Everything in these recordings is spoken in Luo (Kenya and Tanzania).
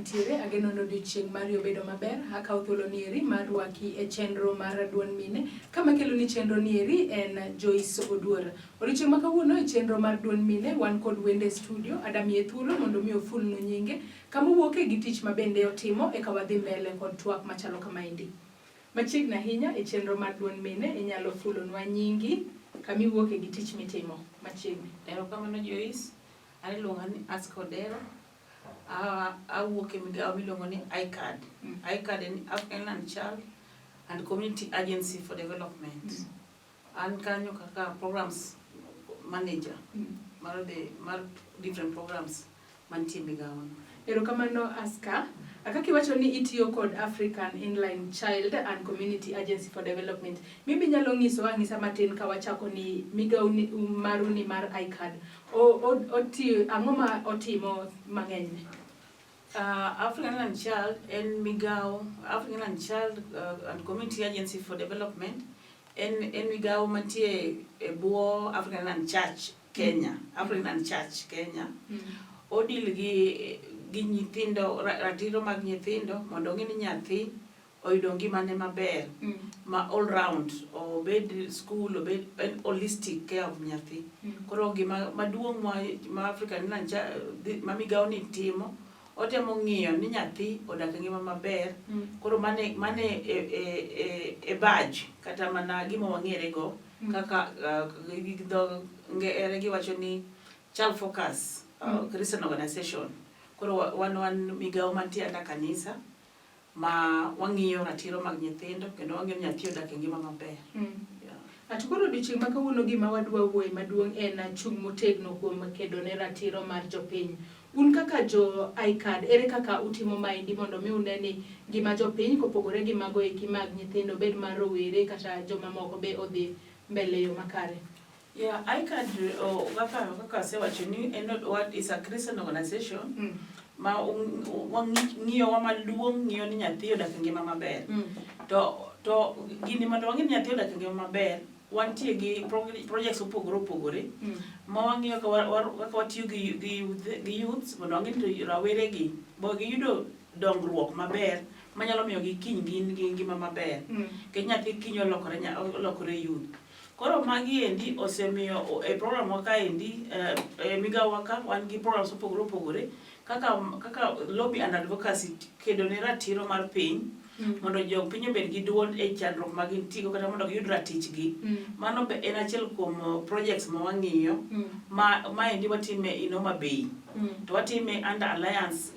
intiere, ageno ni odiochieng' mari obedo maber. Akawo thuolo ni eri mar rwaki e chenro mar Duond Mine. Kama kelo ni chenro ni eri en Joyce Oduor. Odiochieng' ma kawuono e chenro mar Duond Mine wan kod wende e studio. Adamiye thuolo mondo mi ofulnu nyinge, kama owuoke gi tich ma bende otimo eka wadhi mbele kod twak machalo kamaendi. Machiegni ahinya e chenro mar Duond Mine inyalo fulonwa nyingi, kama iwuoke gi tich mitimo machiegni. Erokamano Joyce. An iluonga ni Aska Odero. Awuok e migawo miluongo ni ICAD. ICAD en African Inland Child and Community Agency for Development. An kanyo kaka programs manager mar different programs mantie e migawono. Erokamano Aska. Kaka iwacho ni itiyo kod African Inland Child and Community Agency for Development. Maybe inyalo nyisowa ang'isa matin ka wachako ni migawo maru ni mar ICAD. Ang'o ma otimo mang'eny ne? African Inland Child en migawo, African Inland Child and Community Agency for Development en migawo mantie e bwo African Inland Church Kenya. African Inland Church Kenya. Odil gi nyithindo, ratiro mag nyithindo mondo ong'e ni nyathi oyudo ngimane maber ma all round, obed school, obed en holistic care of nyathi. Koro gima maduong' ma African Inland Child ma migawo ni timo, otemo ng'iyo ni nyathi odak e ngima maber. Koro mane e badge kata mana gima wang'ere go kaka gi dho ngere giwacho ni Child Focus Christian Organization. Koro wan migawo mantie under kanisa ma wang'iyo ratiro mag nyithindo kendo wang'iyo ni nyathi odak e ngima maber. Yeah. To koro odiochieng' ma kawuono gima wadwa wuoye maduong' en chung' motegno kuom kedo ne ratiro mar jopiny. Un kaka jo ICAD, ere kaka utimo maendi mondo mi une ni ngima jopiny kopogore gi mago eki mag nyithindo, bed mar rowere kata jomamoko be odhi mbele e yo makare? Yeah, ICAD, kaka asewacho ni en what is a Christian organization ma ng'iyowa maduong' ng'iyo ni nyathi odak e ngima maber. To gini mondo wang'e ni nyathi odak e ngima maber, wantie gi projects mopogore opogore ma wang'iyo kaka watiyo gi youths mondo wang'e ni to rawere gi bo giyudo dongruok maber manyalo miyo gi kiny gin gi ngima maber. Nikech nyathi kiny olokore youth. Koro magi endi osemiyo e program wa kaendi, e migawo wa ka wan gi programs mopogore opogore kaka lobby and advocacy, kedo ne ratiro mar piny mondo jopiny obed gi duol e chandruok ma gintiego kata mondo giyud ratichgi. Mano be en achiel kuom projects ma wang'iyo ma maendi watime in Homa Bay. To watime under alliance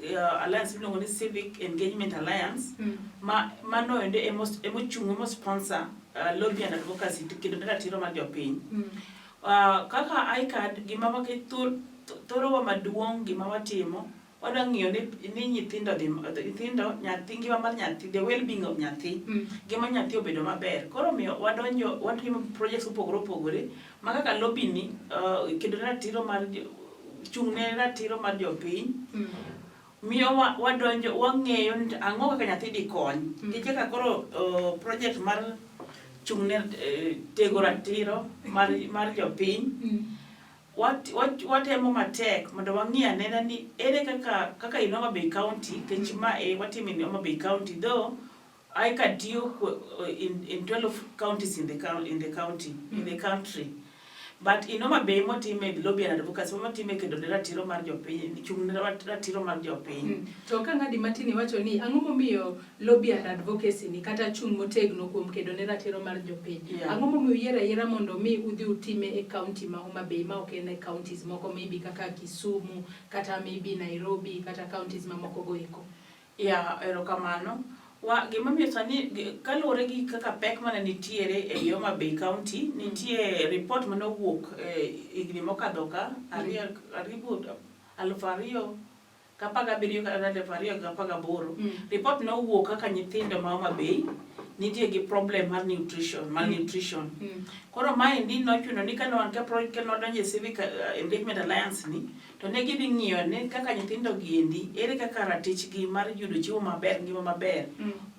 miluongo ni Civic Engagement Alliance ma mano endo emochung' emo sponsor lobby and advocacy kedo ne ratiro mar jopiny. Kaka ICAD, gima thorowa maduong' gima watimo, wadwa ng'iyo ni nyithindo dhi, nyithindo, nyathi, ngima mar nyathi, the well being of nyathi, ngima nyathi obedo maber. Koro omiyo wadonjo, watimo projects mopogore opogore ma kaka lobby ni, kedo ne ratiro mar, chung' ne ratiro mar jopiny. Miyo wadonjo, wang'eyo ni ang'o kaka nyathi dikony. Nikech kaka koro project mar chung' ne tego ratiro mar jopiny, watemo matek mondo wang'i anena ni ere kaka in Homa Bay County, nikech ma e watimo in Homa Bay County, though ICAD tiyo in 12 counties in the country. But in Homa Bay motime lobby and advocacy, motime kedo ne ratiro mar jopiny, chung' ne ratiro mar jopiny. To ka ng'adi matin iwacho ni ang'o momiyo lobby and advocacy ni kata chung' motegno kuom kedo ne ratiro mar jopiny? Ang'o momiyo uyiero ayiera mondo mi udhi utime e county ma Homa Bay ma ok en e counties moko maybe kaka Kisumu, kata maybe Nairobi, kata counties mamoko go eko? Yeah, erokamano. Gima miyo sani, kaluwore gi kaka pek mane nitiere e Homa Bay County, nitie report mane owuok e higni mokadho ka, karibu 2017 kata 2018. Report ne owuok kaka nyithindo ma Homa Bay nitie gi problem mar nutrition, malnutrition. Koro maendi nochuno ni kane wan ka project, kane wadonjo e Civic Engagement Alliance ni, to ne gidhi ng'iyo ni kaka nyithindo gi endi, ere kaka ratichgi mar yudo chiemo maber, ngima maber,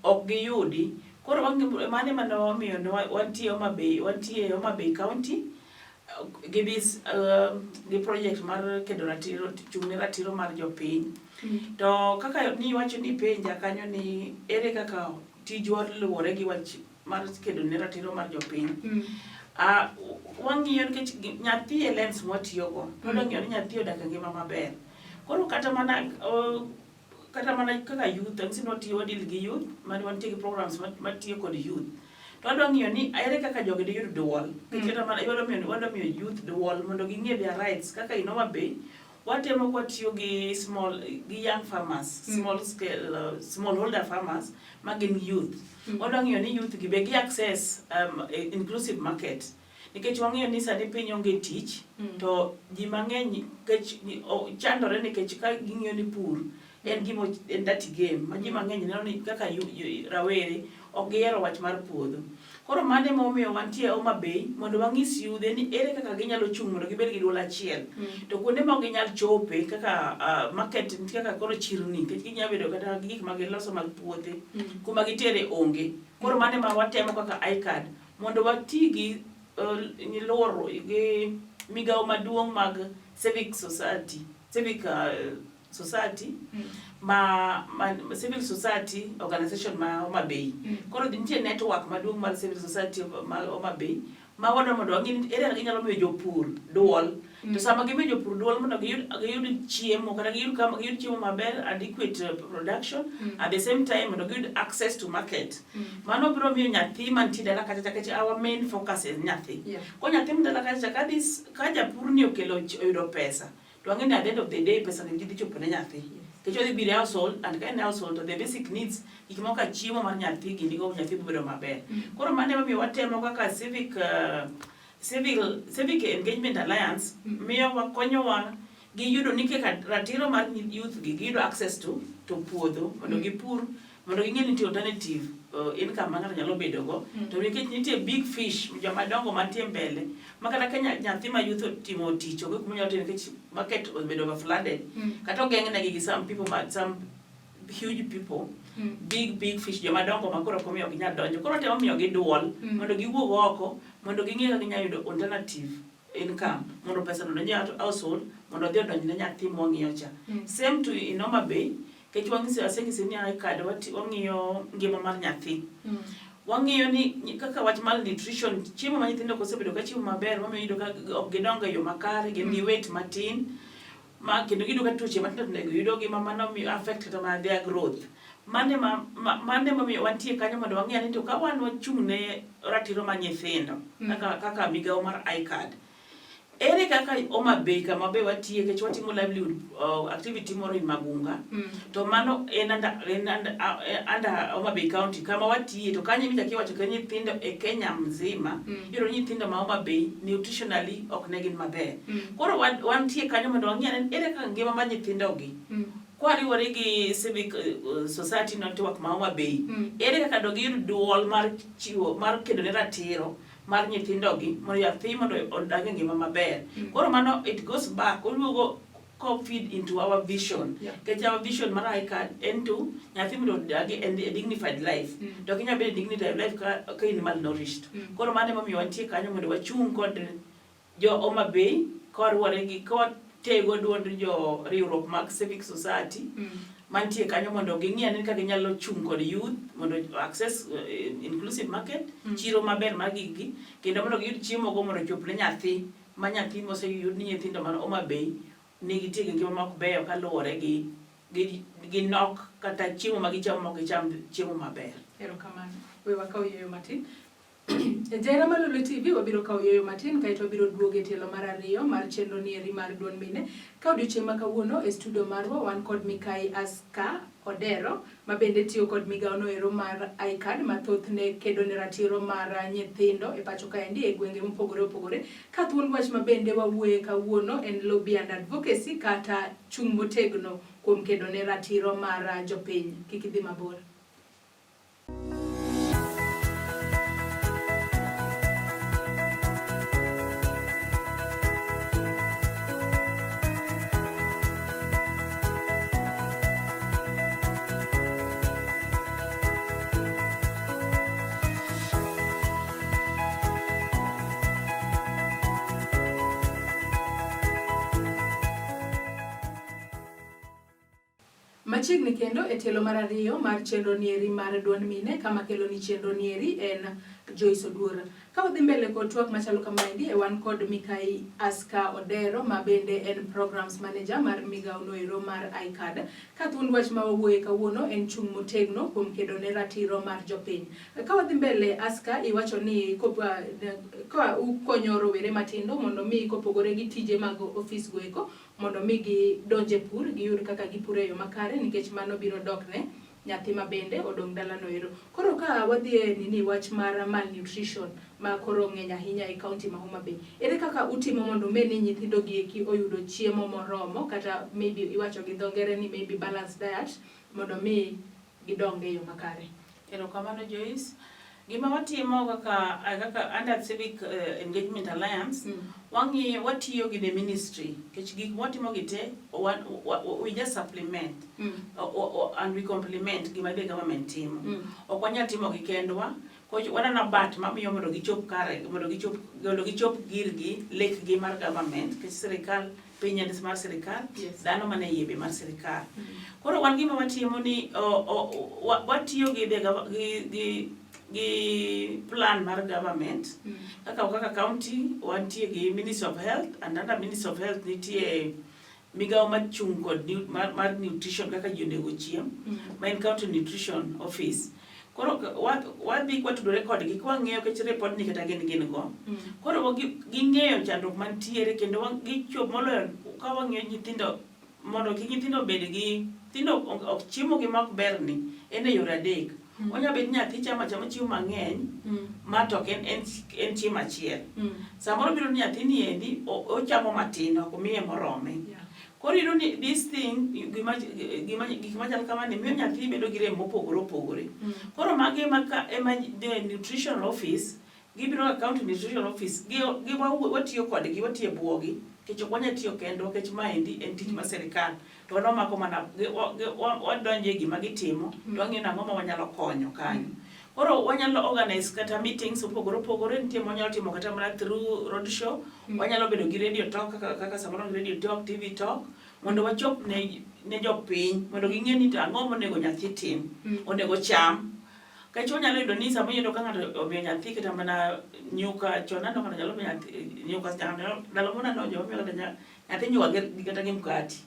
ok giyudi. Koro mano ema ne omiyo ne wantie Homa Bay, wantie Homa Bay County. Gi bis gi project mar kedo ratiro, chung' ne ratiro mar jopiny. To kaka niwacho ni penja kanyo ni ere kaka tijwa luwore gi wach mar kedo ne ratiro mar jopiny. Ah, wang'iyo nikech nyathi e lens mwatiyogo. Wadwa ng'iyo ni nyathi odak e ngima maber. Koro kata mana kaka youth, ang'isi ni watiyo, wa deal gi youth, mane wantie gi programs matiyo kod youth. To wadwa ng'iyo ni ere kaka jogi diyud duol. Nikech kata mana wadwa miyo youth duol mondo ging'e their rights. Kaka in Homa Bay, watemo kwatiyo gi small gi young farmers, small scale, small holder farmers ma gin youth. Wadwa ng'iyo ni youth gi be gi access inclusive market. Nikech wang'eyo ni sani piny onge tich, to ji mang'eny nikech chandore nikech ka ging'iyo ni pur en gima en dirty game ma ji mang'eny neno ni kaka rawere ok gihero wach mar puodho. Koro mano ema omiyo wantie Homa Bay mondo wang'is yudhe ni ere kaka ginyalo chung' mondo gibed gi duol achiel. To kuonde ma ok ginyal chope kaka market nitie kaka koro chirni, nikech ginyalo bedo kata gi gik ma giloso mag puothe, kuma gitere onge. Koro mano ema watemo kaka ICAD mondo wati gi luoro gi migawo maduong' mag civic society, civic society ma civil society organization ma Homa Bay. Koro nitie network maduong' mar civil society ma Homa Bay ma wadwa mondo wang'e ni ere kaka ginyalo miyo jopur duol. To sama gimiyo jopur duol mondo giyud chiemo kata giyud kama giyud chiemo maber, adequate production, at the same time mondo giyud access to market. Mano biro miyo nyathi mantie dala kacha cha, nikech our main focus en nyathi. Ko nyathi man dala kacha cha ka japur ni okelo oyudo pesa, to wang'e ni at the end of the day pesa ni dhi chopo ne nyathi. Nikech odhi biro e household, and ka en e household to the basic needs, gik moko kaka chiemo mar nyathi gini go, nyathi biro bedo maber. Koro mano emomiyo watemo kaka civic engagement alliance miyo konyowa gi yudo ni kaka ratiro mar youth gi giyudo access to puodho mondo gipur, mondo ging'e ni nitie alternative income ma ng'ato nyalo bedo go. To nikech nitie big fish, joma dongo mantie mbele, ma kata ka nyathi ma youth otimo tich, onge kuma onyalo timo nikech market obedo overflooded, kata ogeng'negi gi some people ma some huge people, big big fish, joma dongo ma koro ok omiyo ok ginyal donjo. Koro temo miyogi duol mondo giwuog oko mondo ging'e kaka ginyalo yudo alternative income mondo pesa no donj e household mondo odhi odonj ne nyathi mwang'iyo cha. Same to in Homa Bay, nikech wang'iso, aseng'isi ni ICAD wang'iyo ngima mar nyathi. Wang'iyo ni kaka wach mar nutrition, chiemo ma nyithindo kosebedo ka chiemo maber, mamiyo iyudo ka ok gidongo e yo makare, gin gi weight matin, ma kendo giyudo ka tuoche matindo tindo yudogi, ma mano miyo affect kata mana their growth. Mano emomiyo wantie kanyo mondo wang'e ni to ka wan wachung' ne ratiro mar nyithindo kaka migawo mar ICAD, ere kaka Homa Bay kama be watiye, nikech watimo livelihood activity moro in Magunga, to mano en under Homa Bay County kama watiye. To kanyo emichako iwacho ka nyithindo e Kenya mzima, iyudo ni nyithindo ma Homa Bay nutritionally ok ne gin maber. Koro wantie kanyo mondo wang'i ane ere kaka ngima mar nyithindogi kwariwore gi civic society network ma Homa Bay, ere kaka do giyud duol mar chiwo mar kedo ne ratiro mar nyithindogi mondo nyathi mondo odag e ngima maber. Koro mano it goes back, oduogo ko feed into our vision, nikech our vision mar ICAD en to nyathi mondo odag e a dignified life. To ok inyal bedo e dignified life ka in malnourished. Koro mano emomiyo wantie kanyo mondo wachung' kod jo Homa Bay koriwore gi kawatego duond jo riwruok mag civic society mantie kanyo mondo ging'i ane kaka ginyalo chung' kod youth mondo access inclusive market, chiro maber mar giggi, kendo mondo giyud chiemo go mondo ochop ne nyathi ma nyathi moseyud ni nyithindo man Homa Bay nigi tie gi ngima ma ok beyo kaluwore gi nok kata chiemo ma gichamo ma ok gicham chiemo maber. Erokamano. We wakaw yueyo matin. E Jahera mar Lolwe TV wabiro kawo yueyo matin kaeto wabiro duogo e tielo mar ariyo mar chenro ni eri mar duond mine. Ka odiochieng' ma kawuono e studio marwa wan kod Mikai Aska Odero ma bende tiyo kod migawo no ero mar ICAD ma thothne kedo ne ratiro mar nyithindo e pacho kaendi e gwenge mopogore opogore. Ka thuond wach ma bende wawuoye kawuono en lobby and advocacy kata chung' motegno kuom kedo ne ratiro mar jopiny. Kik idhi mabor. Machiegni kendo e tielo mar ariyo mar chenro nieri mar duond mine kama kelo ni chenro nieri en Joyce Oduor. Ka wadhi mbele kod twak machalo kamaendi e wan kod Mikai Aska Odero ma bende en programs manager mar migawo noero mar ICAD. Ka thuond wach ma wawuoye kawuono en chung' motegno kuom kedo ne ratiro mar jopiny. Ka wadhi mbele Aska, iwacho ni ka ukonyo rowere matindo mondo mi kopogore gi tije mag ofis goeko mondo mi gidonj e pur, giyud kaka gipuro e yo makare nikech mano biro dokne nyathi ma bende odong' dalano ero. Koro ka wadhi e nini wach mar malnutrition ma koro ng'eny ahinya e kaunti ma Homa Bay, ere kaka utimo mondo umed ni nyithindo gi eki oyudo chiemo moromo kata maybe iwacho gi dho ngere ni maybe balanced diet mondo mi gidong e yo makare? Erokamano Joyce. Gima watimo kaka kaka under Civic Engagement Alliance, wang'iyo watiyo gi the ministry nikech gik mwatimo gi te we just supplement and we complement gima the government timo. Ok wanyal timo gi kendwa, wanana bat mamiyo mondo gichop kare, mondo gichop girgi lekgi mar government nikech sirikal piny en mar sirikal, dhano mane iye be mar sirikal. Koro wan gima watimo ni watiyo gi the gi plan mar government kaka county wantie gi Ministry of Health, and under Ministry of Health nitie migawo machung' kod mar nutrition kaka ji onego ochiem, ma en county nutrition office. Koro wadhi kwatudore kodgi kwang'iyo nikech report ni kata gin gin go. Koro ging'eyo chandruok mantiere kendo gichop moloyo ka wang'iyo nyithindo mondo kik nyithindo obed gi nyithindo ok chiemo gi ma ok ber ni en e yore adek. Onya bet ni nyathi chamo achama chiemo mang'eny ma to ok en chiemo achiel. Samoro biro ni nyathi ni endi ochamo matin, ok omiye morome. Koro iyudo ni this thing gima gik machal kamani miyo nyathi bedo gi rem mopogore opogore. Koro magi ema ka ema the nutrition office gibiro ka county nutrition office gi watiyo kodgi, watiyo e buogi nikech ok wanyal tiyo kendwa nikech maendi en tich mar sirikal to wan wamako mana wadonjo e gima gitimo to wang'iyo ni ang'o ma wanyalo konyo kanyo. Koro wanyalo organize kata meetings mopogore opogore, nitie ma wanyalo timo kata mana through road show, wanyalo bedo gi radio talk kaka samoro radio talk, TV talk mondo wachop ne jopiny mondo ging'e ni to ang'o monego nyathi tim, onego cham. Nikech wanyalo yudo ni sama iyudo ka ng'ato omiyo nyathi kata mana nyuka, chon aneno ka ng'ato nyalo miyo nyathi nyuka, ndalo moro naneno joma miyo kata nyathi nyuka kata gi mkati.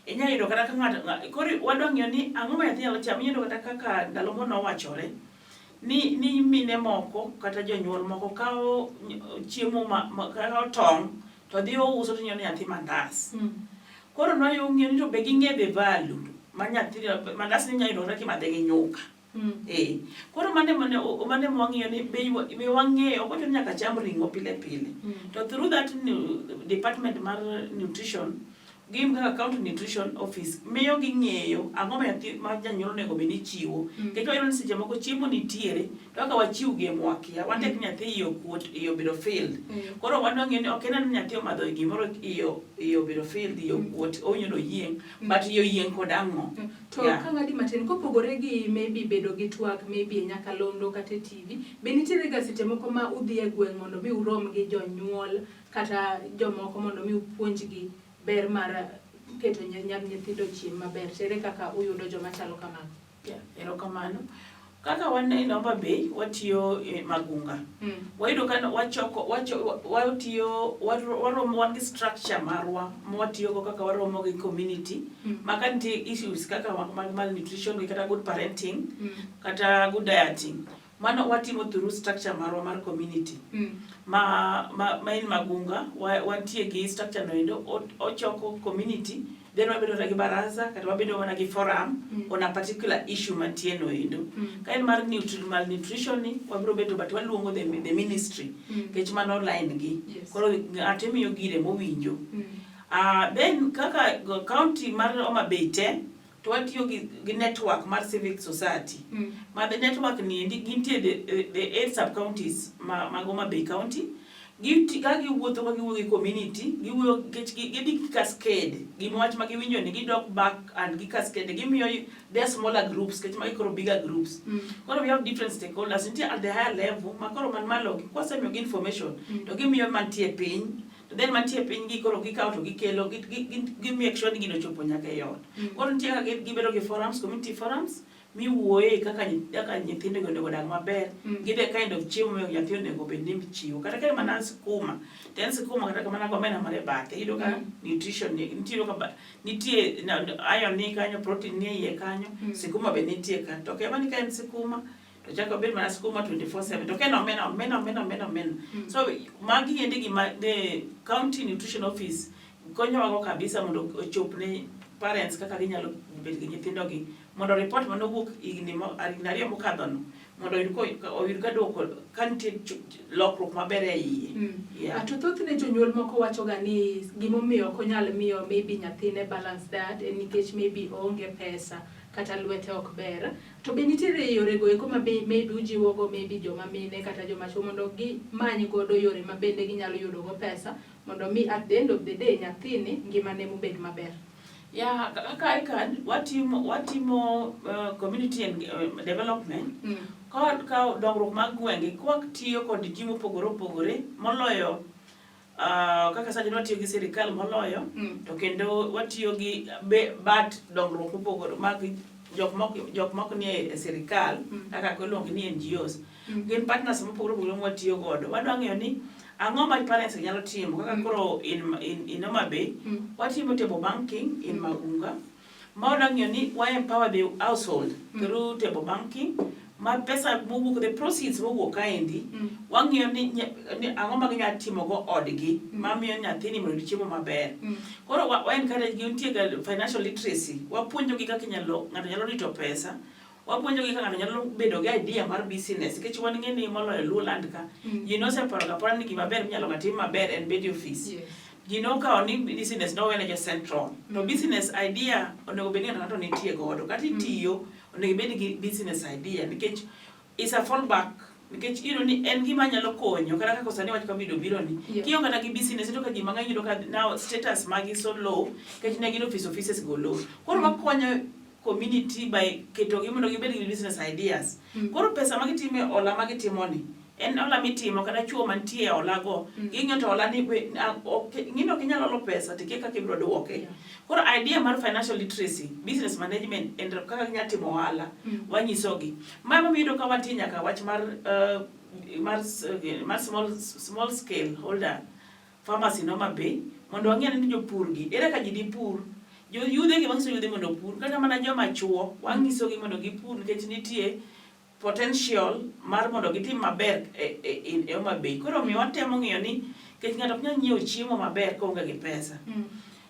Inyalo yudo kata ka ng'ato, koro wadwa ng'iyo ni ang'o ma nyathi nyalo chamo, iyudo kata kaka ndalo moro nowachore ni mine moko kata jonyuol moko kawo chiemo kawo tong' to dhi ouso to nyiewo ne nyathi mandas. Koro nwang'iyo ni to be ging'e the value ma nyathi mandas ni inyalo yudo kata kimadhe gi nyuka. Eh. Koro mano ema wang'iyo ni be wang'eyo ok ochuno ni nyaka cham ring'o pile pile. To through that department mar nutrition gin kaka county nutrition office miyo ging'eyo ang'o ma nyathi ma janyuol onego bed ni chiwo. Nikech wayudo ni seche moko chiemo nitiere to kaka wachiw gi ema wakia. Wan tek nyathi iye okuot, iye obedo filled. Koro wan wang'eyo ni ok en ni nyathi omadho gimoro iye obedo filled, iye okuot, owinjo ni oyieng', but iye oyieng' kod ang'o? To ka ng'adi matin kopogore gi maybe bedo gi twak maybe e nyakalondo kata e TV, be nitiere ga seche moko ma udhi e gweng' mondo mi urom gi jonyuol kata jomoko mondo mi upuonjgi ber mar keto nyithindo ochiem maber? To ere kaka uyudo joma chalo kamago? Yeah, erokamano. Kaka wan e Homa Bay watiyo e Magunga. Wayudo ka wachoko watiyo waromo wan gi structure marwa ma watiyogo kaka waromo gi community ma ka nitie issues kaka mag malnutrition gi kata good parenting kata good dieting. Mano watimo through structure marwa mar community. Ma en Magunga, wantie gi structure no endo ochoko community, then wabedo gi baraza kata wabedo mana gi forum on a particular issue mantie no endo. Ka en mar malnutrition ni wabiro bedo but waluongo the ministry nikech mano line gi. Koro ng'ato imiyo gire mowinjo. Then kaka county mar Homa Bay te to watiyo gi network mar civic society. Ma the network ni endi gintie the 8 sub counties mag Homa Bay County. Ka giwuotho ka giwuoyo gi community, giwuoyo nikech gidhi gi cascade. Gima wach ma giwinjo ni gidok back and gi cascade gimiyo their smaller groups nikech magi koro bigger groups. Koro we have different stakeholders. Nitie at the higher level ma koro man malo gi kwasemiyo gi information to gimiyo mantie piny. To then mantie piny gi koro gikawo to gikelo, gi make sure ni gino ochopo nyaka e ot. Koro nitie kaka gibedo gi forums, community forums, miwuoye kaka nyithindo go onego odag maber, gi the kind of chiemo ma nyathi onego bed ni chiwo. Kata ka en mana skuma, to en skuma kata mana gomena mar e bathe, iyudo ka nutrition nitie ka nitie iron ni kanyo, protein ni e iye kanyo, sikuma be nitie kanyo. To ok ema ni ka en sikuma, to chako obed mana skuma 24/7. To ka en omena, omena, omena, omena, omena. So magi endi gima the county nutrition office konyowago kabisa mondo ochop ne parents kaka ginyalo bet gi nyithindogi mondo report manowuok higni 2 mokadhono mondo oyud ka duoko ka nitie lokruok maber e iye. Yeah. To thothne jonyuol moko wachoga ni gimomiyo ok onyal miyo maybe nyathine balance diet en nikech maybe oonge pesa kata lwete ok ber. To be nitiere yore go eko ma maybe ujiwogo maybe joma mine kata joma chuo mondo gimany godo yore ma bende ginyalo yudo go pesa mondo mi at the end of the day nyathini ngimane mobed maber. Yeah, kaka ICAD watimo community and development. Ka dongruok mag gwenge kwatiyo kod ji mopogore opogore moloyo kaka sani watiyo gi sirikal moloyo, to kendo watiyo gi bat dongruok mopogore mag jok mok nie e sirikal, kaka iluongo ni NGOs. Gin partners mopogore opogore mwatiyo godo. Wadwa ng'eyo ni ang'o ma parents nyalo timo kaka koro in Homa Bay, watimo table banking in Magunga. Ma wadwa ng'eyo ni wa empower the household through table banking ma pesa mowuok, the proceeds mowuok kaendi, wang'iyo ni ang'o ma ginyalo timo go odgi mamiyo nyathini mondo oyud chiemo maber. Koro wa encourage gi, nitie ga financial literacy, wapuonjogi kaka ng'ato nyalo rito pesa, wapuonjogi kaka ng'ato nyalo bedo gi idea mar business, nikech wan ng'e ni moloyo Luoland ka, ji noseparo ga apara ni gima ber minyalo ga tim maber en bedo e ofis. Ji nokawo ni business nowene jo central. To business idea onego bed ni ng'ato nitie godo. Kata itiyo, onego ibed gi business idea nikech is a fallback. Nikech iyudo ni en gima nyalo konyo kata kaka sani wach COVID obiro ni. Kionge kata gi business, iyudo ka ji mang'eny yudo ka now status magi so low nikech ne gin offices go low. Koro wakonyo community by ketogi mondo gibed gi business ideas. Koro pesa ma gitimo e hola ma gitimo ni, en hola mitimo kata chuo mantie e hola go, ging'iyo to hola ni ng'ino ok inyal holo pesa to ikia kaka ibiro duoke. Koro idea mar financial literacy, business management and kaka ginyalo timo ohala, wanyisogi. Ma emomiyo iyudo ka wantie nyaka wach mar small scale holder farmers in Homa Bay, mondo wang'e ni jopur gi, ere kaka ji dipur. Jo yudhe gi wanyiso yudhe mondo opur, kata mana joma chuo wanyisogi mondo gipur nikech nitie potential mar mondo gitim maber e Homa Bay. Koro omiyo watemo ng'iyo ni nikech ng'ato ok nyal nyiewo chiemo maber koonge gi pesa.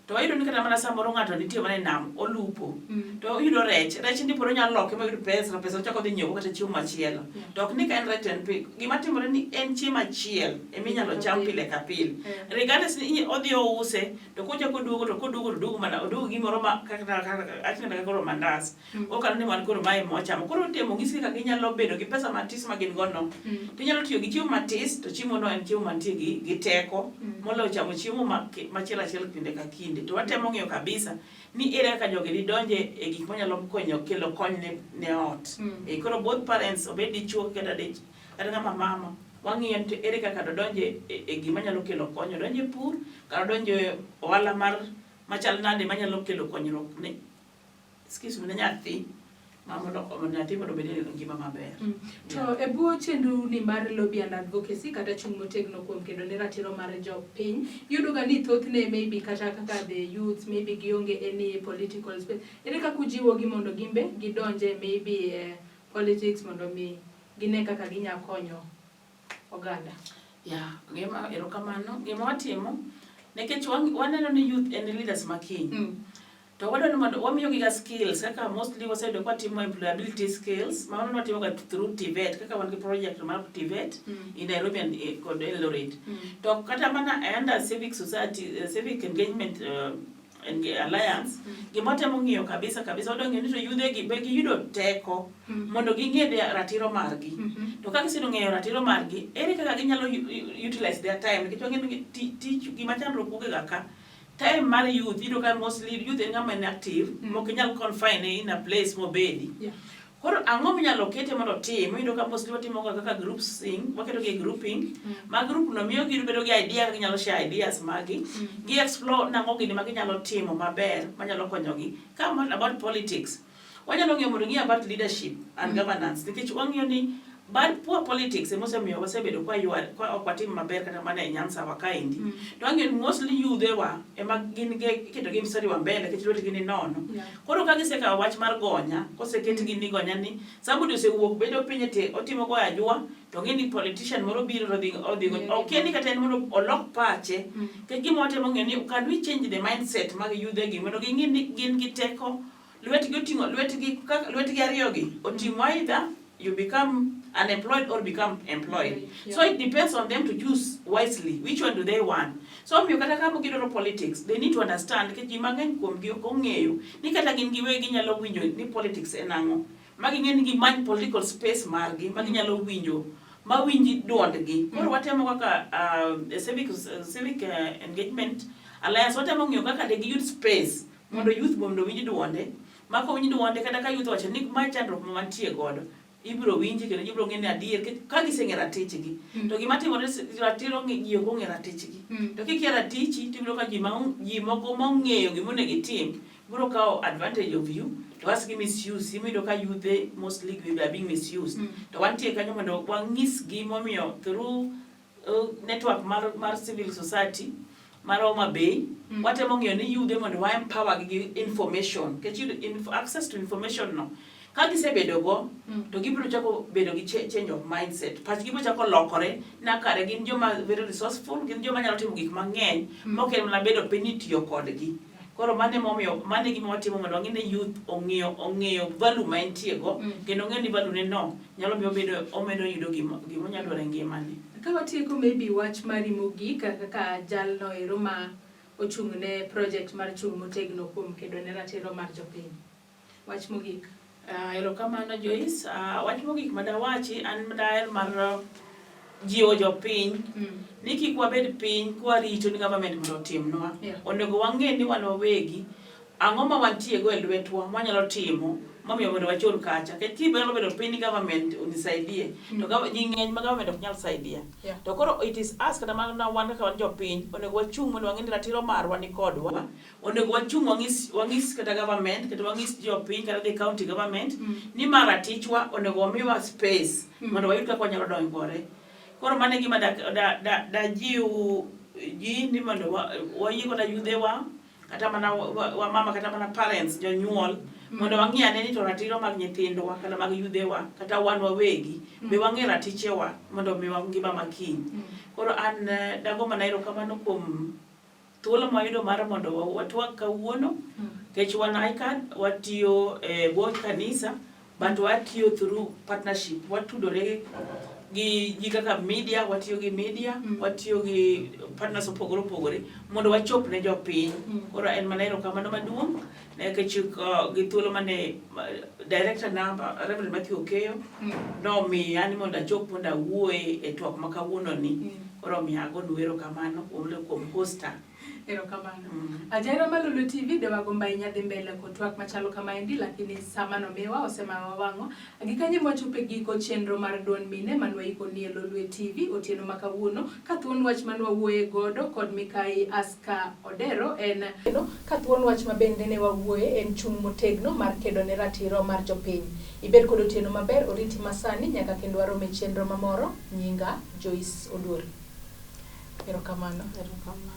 To wayudo ni kata mana samoro ng'ato nitie mana e nam olupo, to oyudo rech, rech ni pod onyalo loke moyud pesa, to pesa ochako odhi nyiewo kata chiemo machielo. To ok ni ka en rech to en pile. Gima timore ni en chiemo achiel eminyalo cham pile ka pile. Regardless ni odhi ouse, to kochako oduogo to koduogo to oduogo mana oduogo gimoro ma kaka achni kaka koro mandas. Okalo ni wan koro mae mwachamo. Koro temo nyisgi kaka ginyalo bedo gi pesa matis ma gin go no. To inyalo tiyo gi chiemo matis to chiemo no en chiemo mantie gi teko moloyo chamo chiemo machielo achiel kinde ka kinde. To watemo ng'iyo kabisa ni ere kaka jogi didonje e gik manyalo konyo kelo kony ne ot. Koro both parents obed dichuo kata kata ng'ama mama, wang'iyo ni ere kaka dodonje e gima nyalo kelo kony, odonje e pur kata odonje e ohala mar machal nade manyalo kelo konyruok ne, excuse me, ne nyathi ma mondo nyathi mondo obed e ngima maber. To e bwo chenro ni mar lobby and advocacy kata chung' motegno kuom kedo ne ratiro mar jopiny, iyudo ga ni thothne maybe kata kaka the youths maybe gionge any political space. Ere kaka ujiwogi mondo gimbe gidonje maybe politics mondo mi gine kaka ginya konyo oganda? Yeah, gima erokamano, gima watimo nikech waneno ni youth en leaders ma kiny. To wadwa ni mondo wamiyogi ga skills kaka mostly waseyudo ka watimo employability skills ma waneno watimo ga through TVET kaka wan gi project mar TVET in Nairobi and kod Eldoret. To kata mana under civic society, civic engagement alliance, gima watemo ng'iyo kabisa kabisa wadwa ng'iyo ni to yudhe gi be giyudo teko mondo ging'e ratiro margi. To ka gisedo ng'eyo ratiro margi, ere kaka ginyalo utilize their time nikech wang'eyo ni tich gima chandruok wuok ga ka time mar youth iyudo ka mostly youth en ng'ama en active, mok inyal confine in a place mobedi. Koro ang'o minyalo kete mondo otim? Iyudo ka mostly watimo ga kaka group sing, waketo gi e grouping. Ma group no miyo gibedo gi idea kaka ginyalo share ideas magi. Gi explore nang'o gini ma ginyalo timo maber manyalo konyogi. Ka about politics, wanyalo ng'iyo mondo ng'i about leadership and governance nikech wang'iyo ni bad poor politics ema osemiyo wasebedo kwa ywar kwa ok watim maber kata mana e Nyanza wa kaendi. To wang'iyo ni mostly yudhe wa ema gin ge iketo gi mstari wa mbele nikech lwetgi ni nono. Koro ka gisekawo wach mar gonya, koseketgi ni gonya ni, somebody osewuok bedo piny ete otimo goyo ajua, to ng'e ni politician moro biro to odhi odhi Yeah. okia ni kata en mondo olok pache. Nikech gima watemo ng'eyo ni can we change the mindset mag yudhe gi mondo ging'e ni gin gi teko, lwetgi oting'o lwetgi kaka lwetgi ariyo gi oting'o either you become unemployed or become employed. So it depends on them to choose wisely which one do they want. So omiyo kata ka gidwaro politics, they need to understand nikech ji mang'eny kuomgi ok ong'eyo ni kata gin giwegi ginyalo winjo ni politics en ang'o. Ma ging'e ni gimany political space margi ma ginyalo winjo ma winji duondgi. Koro watemo kaka civic engagement alliance watemo ng'iyo kaka de giyud space mondo youth mondo owinj duonde. Ma kowinj duonde kata ka youth owacho ni ma chandruok ma wantie godo, ibiro winji kendo ji biro ng'e ni adier ka giseng'e ratichgi. To gima timore ratiro ji ok ong'e ratichgi. To kikia ratichi to ibiro ka ji moko mong'eyo gima onego itim biro kawo advantage of you to as gi misuse iyudo ka yudhe mostly they are being misused. To wantie kanyo mondo wanyisgi momiyo through network mar civil society mar Homa Bay watemo ng'iyo ni yudhe mondo wa empower gi gi information nikech yudo access to information no ka gisebedo go to gibiro chako bedo gi change of mindset, pachgi biro chako lokore na kare gin joma very resourceful, gin joma nyalo timo gik mang'eny mok en mana bedo piny ni itiyo kodgi. Koro mano emomiyo mano e gima watimo mondo wang'e ni youth ong'eyo ong'eyo value ma entie go kendo ong'e ni value ne no nyalo miyo obedo omedo yudo gima gima onyalo dwaro e ngimane. Ka watieko maybe wach mari mogik kaka jalno ero ma ochung' ne project mar chung' motegno kuom kedo ne ratiro mar jopiny. Wach mogik. Erokamano Joyce. Wach mogik madawachi an daher mar jiwo jopiny ni kik wabed piny kwarito ni government mondo otimnwa. Onego wang'e ni wan wawegi ang'o ma wantie go e lwetwa mwanyalo timo momiyo mondo wachor kacha. Nikech kinyalo bedo piny ni government unisaidie to ji ng'eny ma government ok nyal saidia. To koro it is us kata mana wan kaka wan jopiny onego wachung' mondo wang'e ni ratiro marwa ni kodwa. Onego wachung' wang'is wang'is kata government kata wang'is jopiny kata the county government ni ma ratichwa onego wamiwa space mondo wayud kaka wanyalo dongore. Koro mano e gima dajiw ji ni mondo wayie koda yudhewa kata mana wamama kata mana parents jonyuol mondo wang'i ane ni to ratiro mag nyithindwa kata mag yudhewa kata wan wawegi be wang'e ratichewa mondo omiwa ngima makiny. Koro an dago mana erokamano kuom thuolo mwayudo mar mondo watwag kawuono nikech wan ICAD watiyo e bwo kanisa but watiyo through partnership, watudore gi ji kaka media, watiyo gi media, watiyo gi partners opogore opogore mondo wachop ne jopiny. Koro en mana erokamano maduong' nikech gi thuolo mane director na Reverend Matthew Okeyo nomiya ni mondo achop mondo awuoye e twak ma kawuono ni. Koro omiyo agonu erokamano kuom hosta. Erokamano. Ajahera mar Lolwe TV de wagombo ahinya dhi mbele kod twak machalo kamaendi lakini sa mano miwa osemawa wang'o. Gi kanye mwachopo e giko chenro mar duond mine man waiko nie Lolwe TV otieno ma kawuono ka thuon wach man wawuoye godo kod Mikai Aska Odero en ka thuon wach ma bende ne wawuoye en chung' motegno mar kedo ne ratiro mar jopiny. Ibed kod otieno maber oriti masani nyaka kendo warom e chenro mamoro. Nyinga Joyce Oduor. Erokamano. Erokamano.